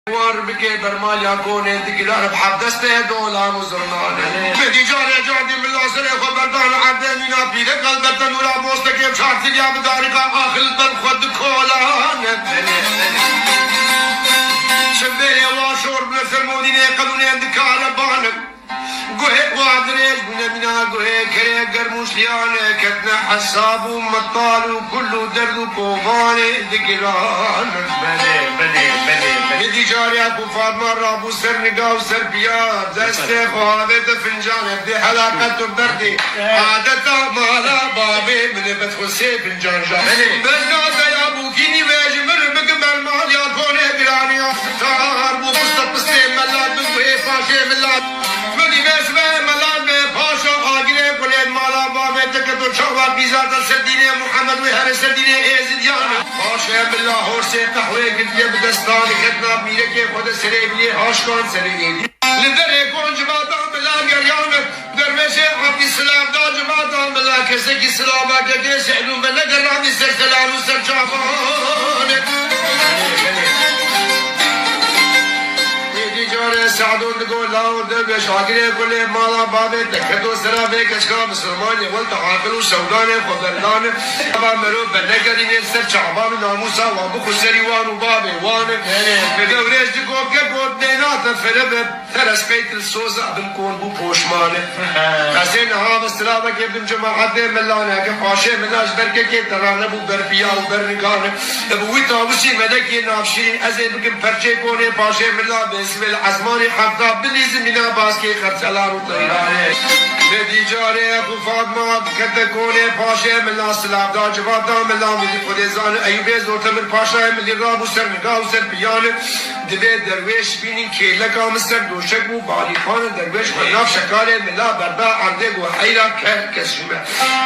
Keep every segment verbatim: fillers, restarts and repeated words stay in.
War bike bermaliya konê digilan bi hevdestê dolan û zurnane. Belê. Min dî carê cardî mila serê xwe berdan erdê mîna pîrek helbete nûra bostekê bi çartiriya bi darika axil ber xwe dikolane. Belê, belê. Çimbêrê wa şor bi fermodînê qedûnê dikare bane. Guhê wa dirêj bûne mîna guhê kerê germûşliyan ketine hesab û metal û kul û derd û kovanê digiran. Belê, belê, belê, belê. Min dî carya ku Fatma rabû ser niga û ser piya destê xwe avête fincanek dê helaqet û berdê. Evet. Adeta mala babê min e, bet xwe sê fincan ja. Belê. Berna deya bûkînî wê ji min bikim bermal ya konê biraniya. Tar bû piste pistê melat bin ku ê paşê milat. Min dî bes ve melat be paşa agirê kulê mala babê teke tu çawa bîzata ser dînê Muhammed wê here ser dînê Êzidiyan. Paşê bila horsê qehwê girtiye bi destan ketna mîrekê xwe de serê bilê haşkan serê êdî. Li derê kon civata bila geriyan. Dervêşê Ebdî silav da civata bila kesekî silava gegê sehlû me negerandî ser selan û ser çavan. Êdî carê Se'dûn digo law dervêş agirê kulê mala bavê te keto sera vê keçka misilmanê wel te aqil û sewdanê xwe berdan. Eva merov be negerînê ser çavan û namûsa wan bixwe serî wan û bavê wan. Dewrêş digo ke got nêna te fere be. Teres qeytil soza bin kon bû poşmane. He. Ez ê niha bi silavekê bin cemaetê milane ke paşê mila ji ber kekê te ra nebû berpiya û bernigane. Bi wî tawusî melekê navşîrîn ez ê bikim perçê konê paşê mila bê sivêl ezmanê hefta bilîzim mîna baskê xerçelan û teyranê. Lê dî carê xu Fatma kete konê paşê mila silav da civata mila milî Xwedê zane Eyûbê Zortemir Paşayê milî rabû ser niga û ser piyane. Dibê derwêş bînî kêleka min ser doşek bû, balîxan derwêş xwe nav şekalê mila berda erdê got heyra ker kes ji me.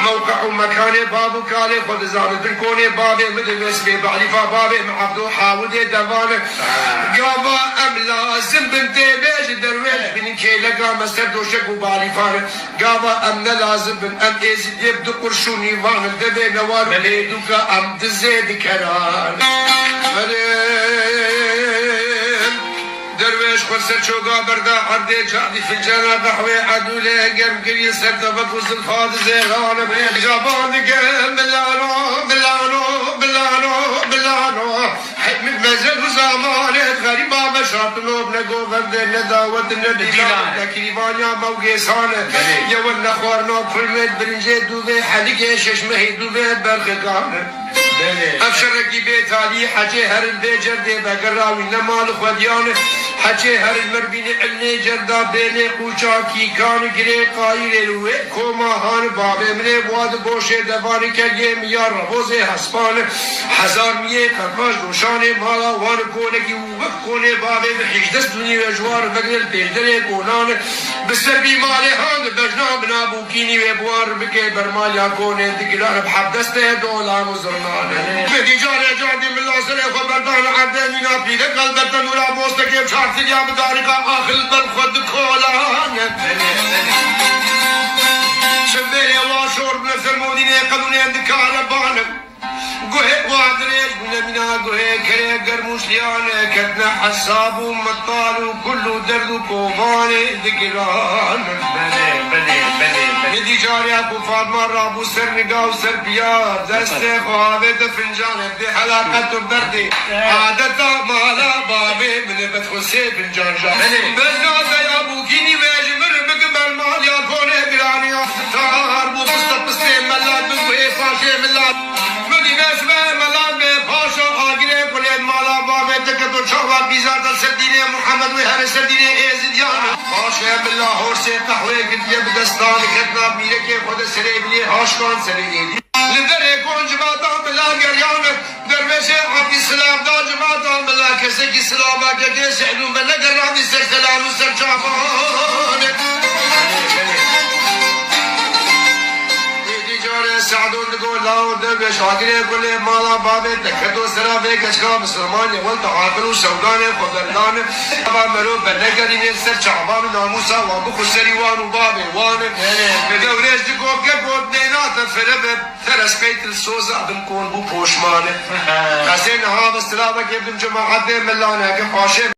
Mewqe û mekanê bav û kalê xwe dizane, bin konê bavê min divês bê balîfa bavê min Ebdo Hawidê devane. Gava em lazim bin tê bê ji derwêş bînî kêleka me ser doşek û balîfane. Gava em ne lazim bin, em êzîdiyê bi du qurşûnî van in, devê newar û Belê. Hêdûka em dizê dikeran. Belê. Derwêş xwe ser çoga berda erdê, cadî fincana qehwê edûlê germ kiriye ser tebek û zilfa dizê ran. Caban dike milano, milano, milano, milano. Hikmet mezel û zamanet xerîba veşartin û ne govende, ne dawet, ne dîlan, ne kîrîvaniya mewgêsan e. Belê. Yewe nexwarina kulmêt birincê dûvê helikê şeşmehî dûvê berxikan e. Belê. Ev şerekî bê talî hecê herin vê cerdê vegera wî nema li xwediyan e. Hecê herin merbînê ilnê cerda bêlê qûça kîkan girê qayîrê li wê koma han bavê min ê wa di goşê devanê kergê min ya revozê hespan e. Hezar miyê qerqaş doşanê mala wan konekî û wek konê bavê bi hîjdeh dunî ve ji wan ve gel pêşderê konan bi ser bî malê han bejna bina bûkînî wê bi wan bike bermaliya konê digilan bi hevdestê dolan û zirnan. Min dî carê cardî mila serê xwe berdan erdê mîna pîrek helbete nûra bostekê çartiriya bi darika axil ber xwe dikolan. Çimbêrê wa şor bi fermodînê qedûnê dikare banim. Guhê wa dirêj bûne mîna guhê kerê germûşliyan ketine hesab û metal û kul û derd û kovanê digiran. Belê, belê, belê, belê. Min dî cariya ku Fatma rabû ser niga û ser piya destê xwe avête fincanek dê helaqet û berdê. Evet. Adeta mala bavê min e, bet xwe sê fincan ja. Belê. Berna deya bûkînî wê ji min bikim bermal ya konê biraniya. Tar bû piste pistê melat bin ku ê paşê milat. Min dî bes ve melat be paşa agirê kulê mala bavê teke tu çawa bîzata ser dînê Muhammed wê here ser dînê Êzidiyan. Paşê bila horsê qehwê girtiye bi destan ketna mîrekê xwe de serê bilê haşkan serê êdî. Li derê kon civata bila geriyan. Dervêşê Ebdî silav da civata bila kesekî silava gegê sehlû me negerandî ser selan û ser çavan. Êdî carê Se'dûn digo law dervêş agirê kulê mala bavê te keto sera vê keçka misilmanê wel te aqil û sewdanê xwe berdan. Eva merov be negerînê ser çavan û namûsa wan bixwe serî wan û bavê wan. Dewrêj digo ke got nêna te fere be. Teres qeytil soza bin kon bû poşmane. He. Ez ê niha bi silavekê bin cemaetê milane ke paşê